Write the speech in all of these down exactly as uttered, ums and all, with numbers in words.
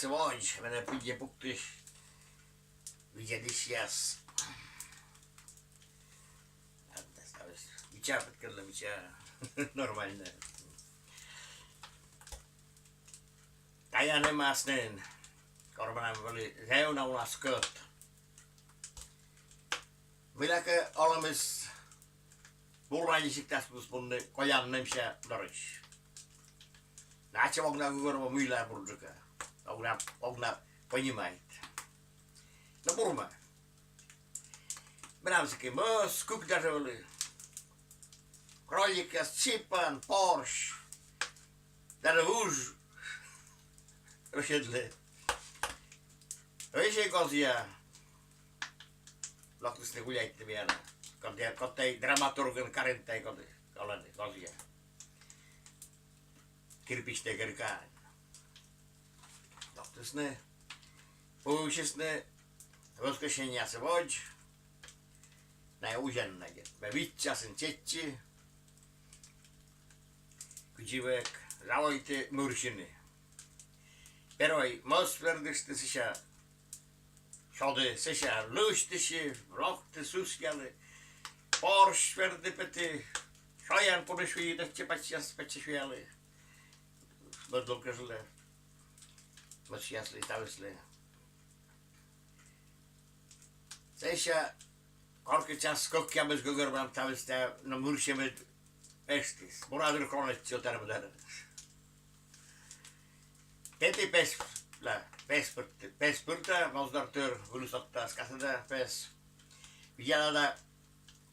Водз, менӧ пыдди пуктысь видзӧдысьяс. Ладно, ставыс. Мича петкӧдлӧ, мича. Нормально. Тайӧ нэмас нин, кор менам вӧлі зэв уна скӧт. Мыйлакӧ олӧмыс бур на, сиктас кутіс мунны колян нэмся дорысь. Наче ог на гӧгӧрво, мыйла бурджыка. Ог на, ог на понимайт. Но бурмӧ. Менам сыкӧд мӧс, кык даже вӧлі. Кроликъяс, чипан, порсь. Даже вуж рӧсьӧдлі. Весиг гозъя локтісны гуляйтны миянӧ. Код тай, код тай драматургын карӧн тай, код олӧны гозъя. Кирпичнӧй керкаын. Локтісны, пуӧвсисны, воскресеньясӧ водз. Найӧ узян на, дерт. Ме вит часын чеччи. Кыдзи век заводиті мырсьыны. Первой мӧс вердышті, сэсся сёді, сэсся лысьтысьи, локті, сусъялі, порсь верді петі, шоян пуны сюйи, татчӧ паччас, пачча сюялі. Мӧд лун кежлӧ. Мӧсъяслы, ставыслы. Сэсся коркӧ час кӧкъямыс, гӧгӧрвоам, ставыс тайӧ, но мырсьӧмыд эштіс. Бура дыр кронӧдз сё тэрмыда. Тэті пес, да, пес пыртӧ, пес пыртӧ, моздор тыр, вылыс октас, касӧда пес. Видзӧда да,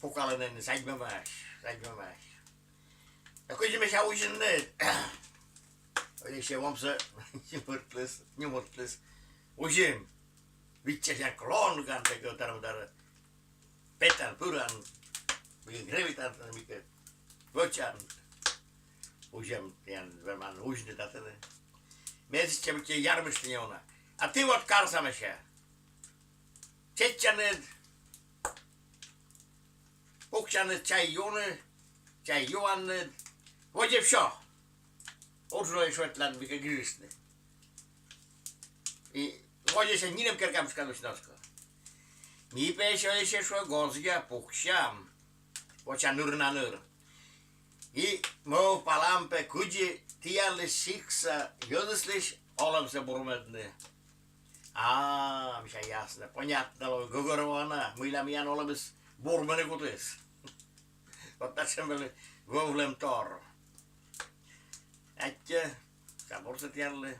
пукалӧны, садьмӧмаӧсь, садьмӧмаӧсь. Да кыдзи ме сэсся узин нин. Ӧд ещӧ вомсӧ нюмыртліс, нюмыртліс. Узим. Виччасян клонган тайӧ тэрмыда. Петан, пыран, мыйкӧ гревитан, мыйкӧ вӧчан. Узим, тіян верман узьны татӧні. Ме сэтчӧ быттьӧ ярмышті неуна. А ті вот карсамӧсь. Чеччанныд, пуксянныд чай юны, чай юанныд. Водзӧ всё. Уджалӧй, шуӧ, ӧтлаын мыйкӧ гижисны. И водзӧ сэсся нинӧм керкаысь кадысь носка. Ми пӧ сэсся, шуӧ, гозъя пуксям. Воча ныр на ныр. И мӧвпалам пӧ, кыдзи тіянлысь, сиктса йӧзыслысь, олӧмсӧ бурмӧдны. А, мися, ясно, понятно лои, гӧгӧрвоана, мыйла миян олӧмыс бурмӧны кутіс. Вот татшӧм вӧвлӧмтор. Аттьӧ, ся бурсӧ тіянлы.